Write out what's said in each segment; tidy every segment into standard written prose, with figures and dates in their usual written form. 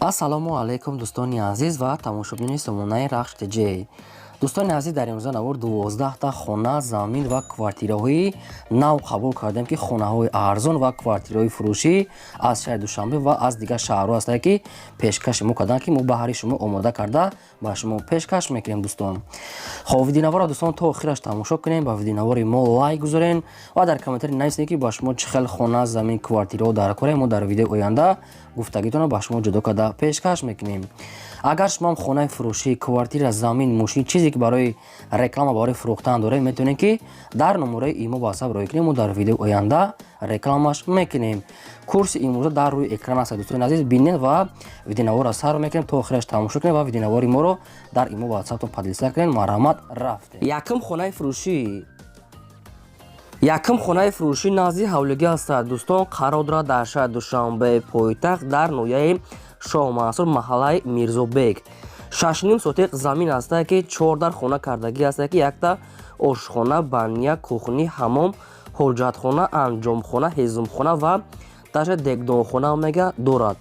Ассалому алайкум, дӯстони азиз ва тамошобинони сомонаи Рахш ТЖ. Дӯстони азиз, дар имрӯза навор 12та хона, замин ва квартираҳои нав қабул кардем, ки хонаҳои арзон ва квартираҳои фурӯшӣ аз шаҳри Душанбе ва аз дигар шаҳрҳо ҳастанд, ки пешкаши мо карданд, ки мо баҳри шумо омода карда ба шумо пешкаш мекунем, дӯстон. Хоб, видеонаворро, дӯстон, то охираш тамошо кунем, ба видеонавори мо лайк гузорен ва дар комментарий нависед, ки ба шумо чӣ хел хона, замин, квартираҳо дар корем. Мо дар видеои оянда гуфтагитонро ба шумо ҷудо карда пешкаш мекунем. Агар шумоам хонаи фурӯшӣ, квартира, замин, мошин, чизе ки барои реклама, барои фурӯхтан доред, метавонед, ки дар номерои имо, ватсап роҳӣ кунем, мо дар видеои оянда рекламаш мекунем. Курси имрӯза дар рӯи экран аст, дӯстони азиз, бинед ва видеонаворро сар мекунем, то охираш тамошо кунем ва видеонавори моро дар имо, ватсаптон поделиться кунед. Марҳамат, рафтем. Якум хонаи фурӯшӣ назди ҳавлигӣ ҳастад, дӯстон, қарор дорад дар шаҳри Душанбе, пойтахт, дар ноҳияи Шоҳмансур, маҳаллаи Мирзобек. 6,5 сотиқ замин ҳастае, ки чор дар хона кардагӣ ҳастае, ки якта ошхона, баня, кухни, ҳамом, ҳоҷатхона, анҷомхона, ҳезумхона ва даша дегдонхона мега дорад.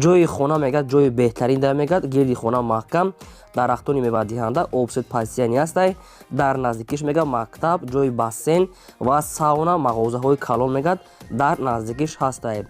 Ҷои хона мега ҷои беҳтарин да мегад, гирди хона маҳкам, дарахтони мевадиҳанда, об, свет постоянный ҳастай. Дар наздикиш мега мактаб, ҷои бассейн ва сауна, мағозаҳои калон мегад дар наздикиш ҳастай.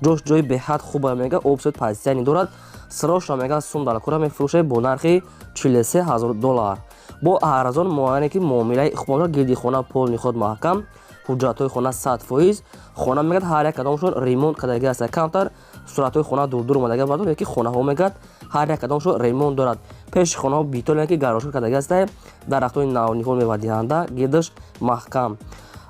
Ҷош ҷои беҳад хуба мега, об, свет постоянный дорад. Срочно мега сум дар кора мефурӯшад бо нархи 43 ҳазор доллар, бо арзон муайяне, ки муомилаи хуб. Гирди хона полный худ маҳкам, ҳуҷҷатҳои хона 100%. Хона мегад ҳар як кадомшон ремонт кардагӣ аст. Камтар суратҳои хона дурдур омадага бардор, ки хонаҳо мегад ҳар як кадомшон ремонт дорад. Пеши хонаҳо бетон, ки гаражҳо кардагӣ астае, дарахтони навниҳол, мевадиҳанда, гирдаш маҳкам.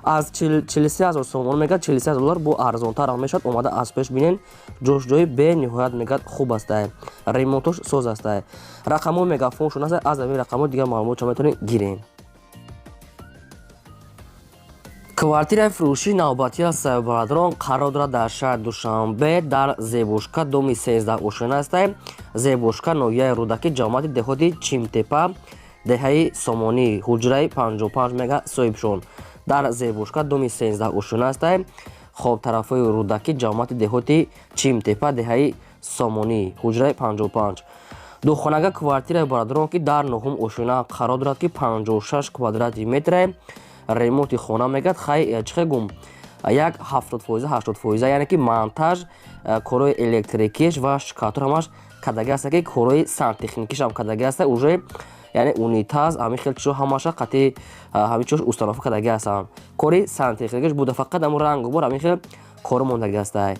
Аз 43 ҳазор сомон мегад, 43 ҳазор доллар, бо арзонтар ҳам мешавад. Омада аз пеш бинен, ҷош ҷои бениҳоят мегад хуб астае, ремонтош соз астае. Рақамҳо мегафоншон аст, аз ҳамин рақамҳо дигар маълумот шумо метавонед гирен. Квартираи фурӯшии навбатӣ аст, бародарон, қарор дорад дар шаҳри Душанбе, дар Зебушка, доми 13 ошёна астае. Зебушка, ноҳияи Рӯдакӣ, ҷамоати деҳоти Чимтепа, деҳаи Сомонӣ, ҳуҷраи 55 мега соҳибшон. Дар Зебушка, доми 13 ошёна астае. Хоб, тарафҳои Рӯдакӣ, ҷамоати деҳоти Чимтепа, деҳаи Сомонӣ, ҳуҷраи 55, духонага квартираи, бародарон, ки дар нуҳум ошёна қарор дорад, ки 56 квадрати метре. Ремонти хона мегад хай чихе гум, як 70%, 80%, яъне ки монтаж, корҳои электрикиш ва штукатур ҳамаш кардагӣ аста, ки корҳои сантехникишам кардагӣ аста уже, яъне унитаз, ҳамин хел чизо ҳамаша қатъи ҳамин чизош установка кардагӣ ҳастанд. Кори сантехникиш буда, фақат ҳамун рангу бор, ҳамин хел коро мондагӣ астае.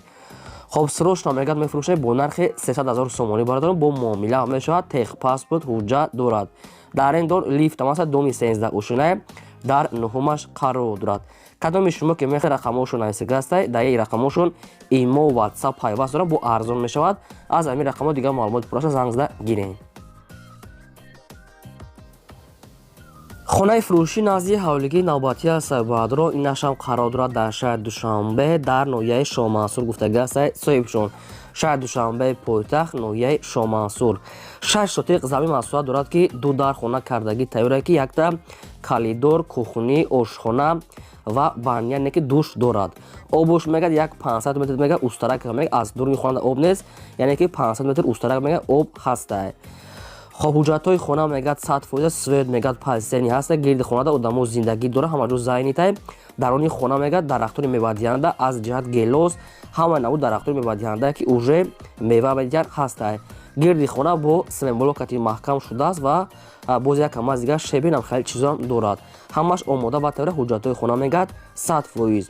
Хоб, срочно мегад мефурӯшад бо нархи 300 ҳазор сомонӣ, бародарон, бо муомила мешавад, техпаспорт, ҳуҷҷат дорад. Дар ин дор лифт ҳам аст. Доми 13 ошёнае, дар нуҳумаш қарор дорад. Кадоми шумо ки мехоҳед, рақамҳошон нависага ҳастай, дар яи рақамҳошон имо, ватсап пайваст дорад, бо арзон мешавад. Аз ҳамин рақамҳо дигар маълумоти пурраша занг зада гирем. Хонаи фурӯшӣ назди ҳавлигии навбатӣ аст, бародарон, инашам қарор дорад дар шаҳри Душанбе, дар ноҳияи Шоҳмансур гуфтагӣ аст соҳибшон. Шаҳри Душанбе, пойтахт, ноҳияи Шоҳмансур, 6 сотиқ замин масоҳат дорад, ки ду дар хона кардагӣ тайёре, ки якта калидор, кухни, ошхона ва баня, не ки душ дорад. Обуш мегад як 500 метр мега устарак мега, аз дуруни хона об нест, яъне ки 500 метр устарак мега об ҳастае. Хоб, ҳуҷҷатҳои хона мегад 100%, свет мегад постоянный ҳаста. Гирди хонада одамо зиндагӣ дора, ҳама ҷо занятый. Даруни хона мегад дарахтони мевадиҳанда, аз ҷиҳат гелос, ҳама навъ дарахтони мевадиҳанда, ки уже мева медиҳанд, ҳастае. Гирди хона бо семенблокати маҳкам шудааст ва боз як камаз дигар шебинам хеле чизоам дорад. Ҳамаш омода ва тайёра. Ҳуҷҷатҳои хона мегад 100%.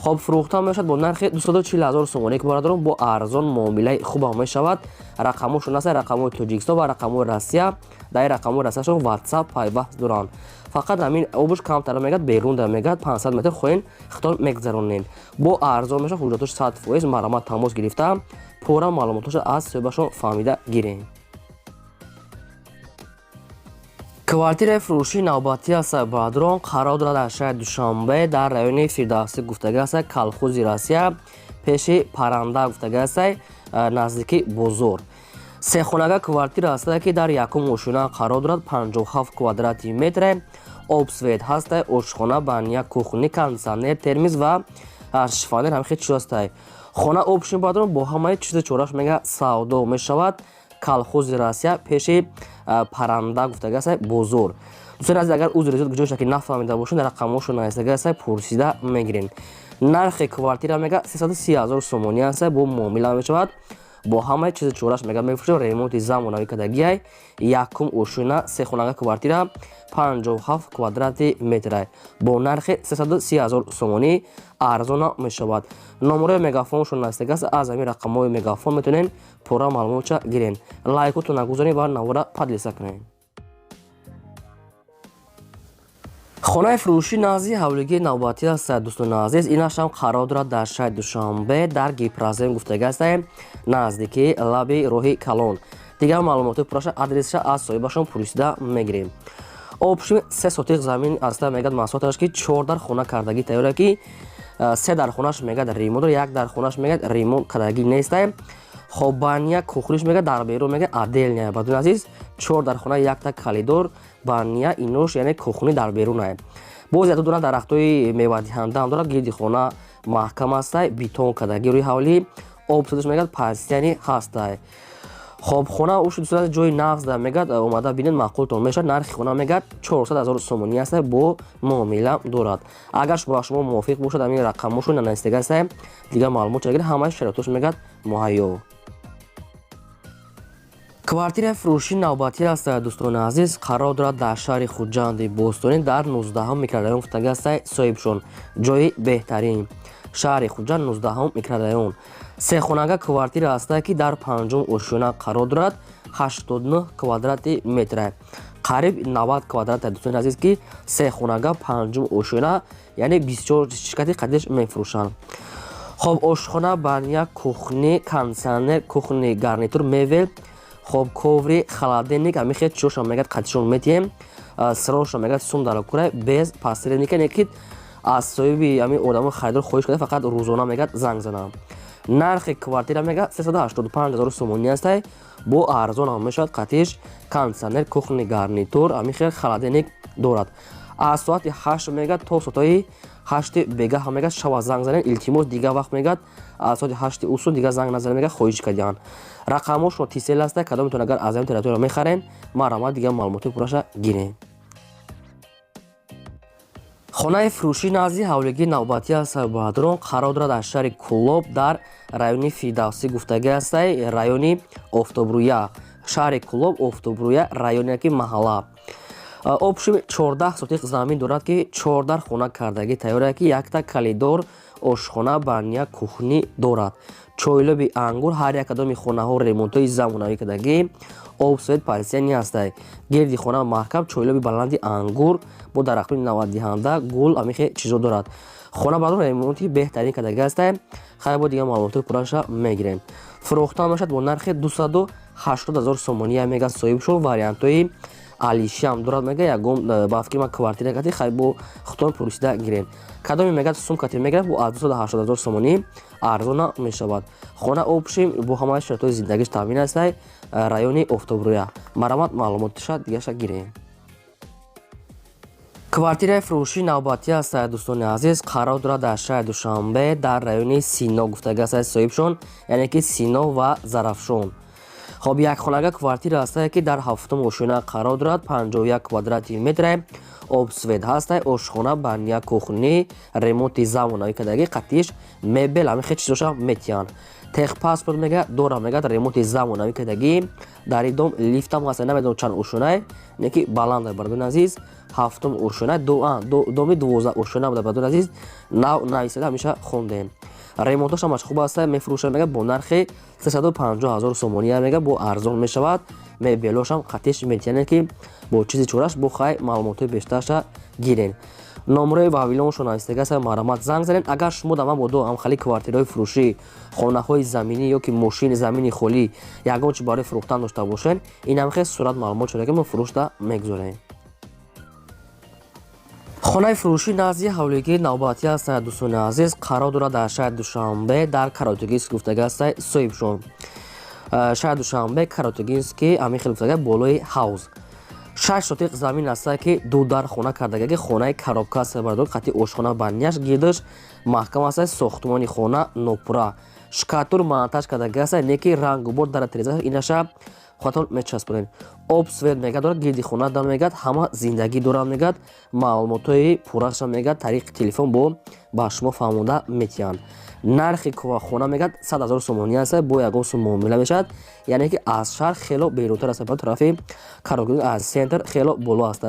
Хоб, фурӯхта мешавад бо нархи 240 ҳазор сомонӣ, ки, бародарон, бо арзон муомилаи хубам мешавад. Рақамҳошон аст, рақамҳои Тоҷикистон ва рақамҳои Россия. Дар ин рақамҳои Россияшон ватсап пайваст доранд. Фақат ҳамин обуш камтара мегад, берун мегад 500 метр хоҳен хитон мегзаронед, бо арзон мешавад. Ҳуҷҷатош 100%. Марҳамат, тамос гирифта, пурра маълумотошо аз соҳибашон фаҳмида гирем. Квартираи фурӯшии навбатӣ аст, бародарон, қарор дорад дар шаҳри Душанбе, дар райони Фирдавсӣ гуфтагӣ аст, колхози Россия, пеши паранда гуфтагӣ аст, наздики бозор. Сехонага квартира аст, ки дар якум ошёна қарор дорад, 57 квадрати метре, об, свет ҳаста, ошхона, баня, кухни, кондитсионер, термиз ва шифонер, ҳамин хел чизо ҳастай. Хона общий, бародарон, бо ҳамаи чизи чораш мега савдо мешавад. Колхози Россия, пеши паранда гуфтага бозор. Дӯстони азиз, агар узри зиёд, ҷоша ки нафаҳмида бошед, рақамҳошо нависага аста, пурсида мегирен. Нархи квартира мега 330 ҳазор сомонӣ аста, бо муомила мешавад. Бо ҳамаи чизи чораш мега мефурӯшад. Ремонти замонавӣ кардагиай, якум ошёна, сехонага квартира, 57 квадрати метра, бо нархи 330 ҳазор сомонӣ арзона мешавад. Номерои мегафоншон навистага аст, аз ҳамин рақамҳои мегафон метавонед пурра маълумотша гирен. Лайкотон нагузоред ва навора поделиться кунед. Хонаи фурӯшӣ назди ҳавлигии навбатӣ аст, дӯстони азиз. Инашам қарор дорад дар шаҳри Душанбе, дар Гипрозем гуфтага астаем, наздики лаби роҳи калон. Дигар маълумоти пурраша, адресша аз соҳибашон пурсида мегирем. Общий 3 сотих замин аста, мегӯяд, масоҳаташ ки чор дар хона кардагӣ тайёра, ки се дар хонаш мегӯяд ремонт, як дар хонаш мегӯяд ремонт кардагӣ нестаем. Хоб, баня, кухниш мегӯяд дар берун мегӯяд отдельная. Бадун азиз, чор дар хона, якта коридор, баня, инош, яъне кухни дар берунае. Боз яду дона дарахтҳои мевадиҳанда ҳам дорад. Гирди хона маҳкам ҳастай, бетон кардагӣ рӯи ҳавлӣ, об садаш мегӯяд постоянный ҳастай. Хоб, хона уш, дӯстон, ҷои нағз да мегӯяд, омада бинед, маъқултон мешавад. Нархи хона мегӯяд 400 ҳазор сомонӣ аста, бо муомила дорад. Агар ба шумо мувофиқ бошад, ҳамин рақамҳошо нанавистага астаем, дигар маълумот чагир, ҳамаи шароитош мегӯяд муҳайё. Квартираи фурӯшии навбатӣ аст, дӯстони азиз, қарор дорад дар шаҳри Хуҷанди бостонӣ, дар 19-ҳум микрорайон гуфтага астаи соҳибшон. Ҷои беҳтарин, шаҳри Хуҷанд, 19-ҳум микрорайон. Сехонага квартира ҳастае, ки дар панҷум ошёна қарор дорад, 89 квадрати метра, қариб 90 квадрат, дӯстони азиз, ки сехонага, панҷум ошёна, яъне 24 ширкати қадиш мефурӯшанд. Хоб, ошхона, баня, кухни, кондитсионер, кухонный гарнитур, мебел, хоб, коврик, холодильник, ҳамин хел чизошам мегӯяд қадишон метиҳем. Сирошам мегӯяд сум дар кура, без посредника, не ки аз соҳиби ҳамин одамо харидор хоҳиш карда, фақат рӯзона мегӯяд занг занам. Нархи квартира мегӯяд 385 ҳазор сомонӣ астай, бо арзон ҳам мешавад. Қатиш кондитсионер, кухонный гарнитур, ҳамин хел холодильник дорад. Аз соати 8 мегӯяд то соатҳои 8-и бегаҳ мегӯяд шава занг занед, илтимос. Дигар вақт мегӯяд аз соати 8-и усул дигар занг назанед, мегӯяд, хоҳиш кардиҳанд. Рақамҳошон Тисел аста, кадометон агар аз ҳамин территория мехарен, марҳамат, дигар маълумоти пурраша гирем. Хонаи фурӯшӣ назди ҳавлигии навбатӣ аст, бародарон, қарор дорад дар шаҳри Кӯлоб, дар райони Фирдавсӣ гуфтагӣ ҳастай, райони Офтобрӯя. Шаҳри Кӯлоб, Офтобрӯя районе ки маҳалла. Общий 14 сотих замин дорад, ки чордар хона кардагӣ тайёра, ки якта коридор, ошхона, баня, кухни дорад, чойлоби ангур. Ҳар як кадоми хонаҳо ремонтҳои замонавӣ кардагӣ, об, свет постоянный ҳастай. Гирди хона маҳкам, чойлоби баланди ангур бо дарахтони навадиҳанда, гул, ҳамин чизо дорад. Хона, бародарон, ремонти беҳтарин кардагӣ ҳастай. Хайр, бо дигар маълумотҳои пурраша мегирем. Фурӯхта мешавад бо нархи 280 ҳазор сомонӣ, мега соҳиб шуд. Вариантҳои алишиам дорад, мега, ягон ба фикри ман квартира кати. Хай, бо худтон пурсида гирем. Кадоме мегӯяд сумкати мегирад, бо аз 280 ҳазор сомонӣ арзона мешавад. Хона общий бо ҳамаи шароитҳои зиндагиш таъмин ҳастай. Райони Офтобрӯя. Марҳамат, маълумотиша дигаша гирем. Квартираи фурӯшии навбатӣ аст, дӯстони азиз, қарор дорад дар шаҳри Душанбе, дар райони Сино гуфтага аст соҳибшон, яъне ки Сино ва Зарафшон. Хоб, якхонага квартира ҳастае, ки дар ҳафтум ошёна қарор дорад, 51 квадрати метре, об, свет ҳастай, ошхона, баня, кухни, ремонти замонавӣ кардагӣ, қатиш мебел, ҳамин хел чизоша метиҳанд. Техпаспорт мега дора, мегӯяд, ремонти замонавӣ кардагӣ. Дар ин дом лифтам ҳаст. Намедонам чанд ошёнае, не ки баланда, бародарони азиз, ҳафтум ошёна, доми 12 ошёна буда, бародарони азиз, нав нависада, ҳамеша хондем. Ремонтош ҳамаш хуб аст. Мефурӯшад, мега, бо нархи 350 ҳазор сомонӣ, мега, бо арзон мешавад. Мебелошам қатиш метиҳанд, ки бо чизи чораш. Бо хай, маълумотҳои бештарша гирен. Номерои вавилоншон навистага аст, марҳамат, занг занед. Агар шумо дар мабодо ҳамхали квартираҳои фурӯшӣ, хонаҳои заминӣ ё ки мошини, замини холӣ, ягон чи барои фурӯхтан дошта бошед, ин ҳамхел сурат маълумот шуда, ки мо фурӯшда мегузорем. Хонаи фурӯшӣ назди ҳавлигии навбатӣ аст, дӯстони азиз, қарор дорад дар шаҳри Душанбе, дар Каротугинск гуфтага аст соҳибшон. Шаҳри Душанбе, Каротугински, ҳамин хел гуфтага, болои ҳавз. 6 сотиқ замин аста, ки ду дар хона кардагаги, хонаи коробка аст, бародар, қати ошхона, баняш гирдаш маҳкам аста. Сохтмони хона нопура, штукатур монтаж кардаги аста, неки рангу бор дара, тиреза инаша худатон мечаспонед. Об, свет мегад дорад, гирди хона да мегад, ҳама зиндагӣ дорад мегад. Маълумотҳои пурраша мегад тариқи телефон бо ба шумо фаҳмонда метиҳанд. Нархи хона мегад 100 000 сомонӣ аст, бо ягон сум муомила мешавад. Яъне ки аз шаҳр хело берунтар аст, тарафи Карокун, аз центр хело боло аст.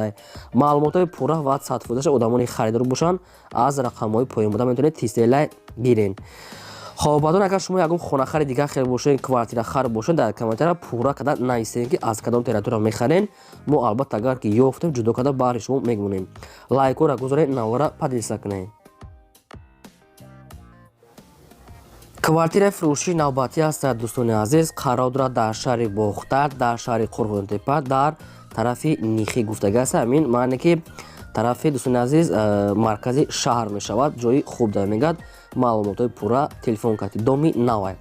Маълумотҳои пурра ва 100%-аша одамони харидор бошанд, аз рақамҳои поён буда метавонед тизтелай гирен. Хоб, баъдон, агар шумо ягон хонахари дигар хел бошед, квартирахар бошед, дар комментария пурра карда нависед, ки аз кадом территория мехарен. Мо албатта, агар ки ёфтем, ҷудо карда баҳри шумо мегӯнем. Лайкора гузоред, навора поделиться кунед. Квартираи фурӯшии навбатӣ аст, дӯстони азиз, қарор дорад дар шаҳри Бохтар, дар шаҳри Қурғонтепа, дар тарафи Нихӣ гуфтага аст. Ҳамин маъне ки тарафи, дӯстони азиз, маркази шаҳр мешавад. Ҷои хуб да мегад. Маълумотҳои пурра телефон кард. Доми навай,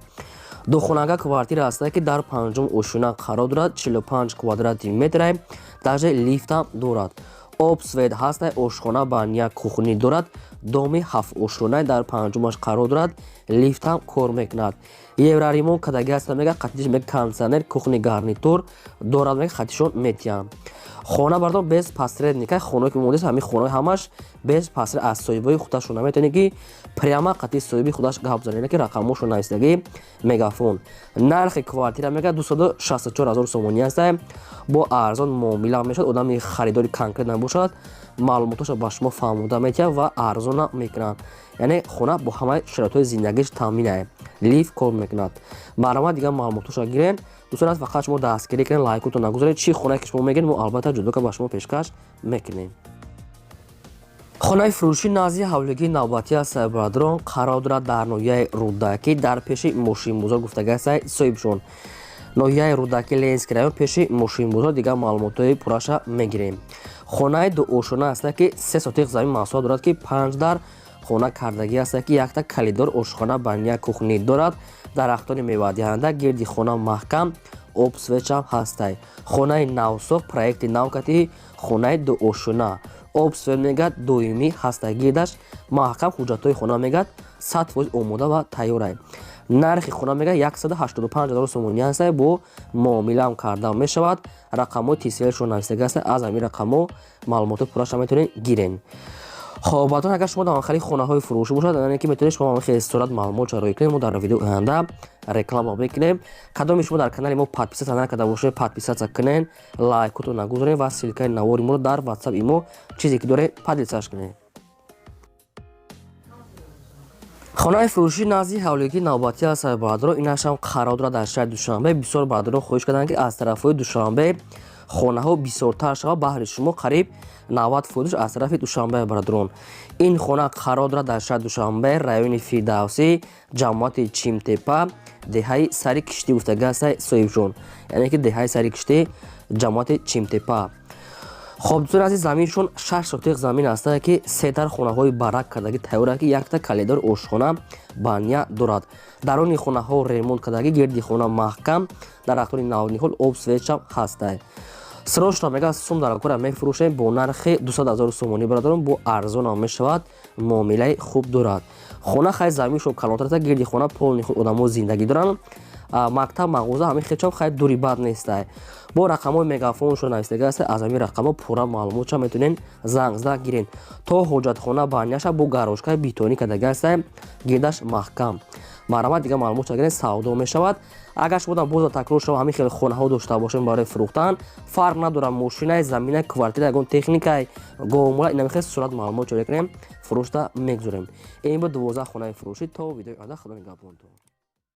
духонага квартира аста, ки дар панҷум ошёна қарор дорад, 45 квадрати метрай, даже лифтам дорад, об, свет ҳаста, ошхона, баня, кухни дорад. Доми ҳафт ошёнай, дар панҷумаш қарор дорад, лифтам кор мекунад. Евроремонт кадаги аста мега, қатиш мега, кондиционер, кухни гарнитур дорад мега, хатишон метиҳанд. Хона бардон без посредника. Хонае ки мондест, ҳамин хонаҳои ҳамаш без посред, аз соҳибои худашон наметавонед, ки прямо қати соҳиби худаш гап занед, ки рақамҳошон нависдагӣ, Мегафон. Нархи квартира мега 264 000 сомонӣ аста, бо арзон муомила мешавад. Одами харидори конкрет набошад, маълумотошро ба шумо фаҳмода метиҳад ва арзона мекунад. Яъне хона бо ҳамаи шароитҳои зиндагиш таъминае, лифт кор мекунад. Марҳамат, дигар маълумотошро гирен. Дӯстон, аз фақат шумо дастгирӣ кунед, лайкотон нагузоред. Чӣ хонае ки шумо мегиред, мо албатта ҷудо ба шумо пешкаш мекунем. Хонаи фурӯшӣ назди ҳавлигии навбатӣ аст, бародарон, қарор дорад дар ноҳияи Рӯдакӣ, дар пеши мошинбозор гуфтага аст соҳибшон. Ноҳияи Рӯдакӣ, Ленинский район, пеши мошинбозор. Дигар маълумотҳои пурраша мегирем. Хонаи дуошона аста, ки 3 сотиқ замин масоҳат дорад, ки панҷ дар хона кардагӣ аста, ки якта калидор, ошхона, баня, кухни дорад, дарахтони мевадиҳанда, гирди хона маҳкам, об, свет ам ҳастай. Хонаи навсохт, проекти навкати хонаи дуошона, об, свет мегад доимӣ ҳастай, гирдаш маҳкам, ҳуҷҷатҳои хона мегад 100% омода ва тайёрай. Нархи хона мегад 185 000 сомонӣ ҳастай, бо муомилаам карда мешавад. Рақамҳои тисиашон навистага аста, аз ҳамин рақамҳо маълумоти пурраша метавонед гирен. Хоб, баъдон, агар шумо дар охари хонаҳои фурӯшӣ бошад, яъне ки метавонед шумо ҳамин хел сурат маълумот ҷароӣ кунед, мо дар видео оянда реклама мекунем. Кадоми шумо дар канали мо подписаться накарда бошед, подписаться кунед, лайкотро нагузоред ва ссылкаи навори моро дар Ватсап, имо, чизе ки доред, поделиться ш кунед. Хонаи фурӯшӣ назди ҳавлигии навбатӣ аст, бародарон, инашам қарор дорад дар шаҳри Душанбе. Бисёр бародарон хоҳиш карданд, ки аз тарафҳои Душанбе хонаҳо бисёртар шавад. Баҳри шумо қариб 90%-ш аз тарафи Душанбе, бародарон. Ин хона қарор дорад дар шаҳри Душанбе, райони Фирдавсӣ, ҷамоати Чимтепа, деҳаи Сари Киштӣ гуфтага аста соҳибшон, яъне ки деҳаи Сари Киштӣ, ҷамоати Чимтепа. Хоб, дӯстони азиз, заминшон 6 сотиқ замин аста, ки се дар хонаҳои барак кардагӣ тайёр, ки якта калидор, ошхона, баня дорад. Даруни хонаҳо ремонт кардагӣ, гирди хона маҳкам, дарахтони навниҳол, об, свет ам ҳастай. Срочно мега сум дар кора мефурӯшем бо нархи 200 000 сомонӣ, бародарон, бо арзонам мешавад, муомилаи хуб дорад хона. Хай, заминшон калонтар аста, гирди хона полный худ одамо зиндагӣ доранд, мактаб, мағоза, ҳамин хелчам хай дури бад нестай. Бо рақамҳои Мегафоншо навистага аст, аз ҳамин рақамҳо пурра маълумотша метавонед занг зада гирен. То ҳоҷатхона, баняша бо гаражкаи бетонӣ кардага аста, гирдаш маҳкам. Марҳамат, дигар маълумотша гирен, савдо мешавад. Агар шумо боз такрор шава, ҳамин хел хонаҳо дошта бошем барои фурӯхтан, фарқ надорад, мошинай, заминай, квартира, ягон техникай, говмола, инами хел сурат маълумот ҷорӣ кунем, фурӯшта мегузорем. Ин буд 12 хонаи фурӯшӣ. То видеои оянда, худо нигаҳбонтон.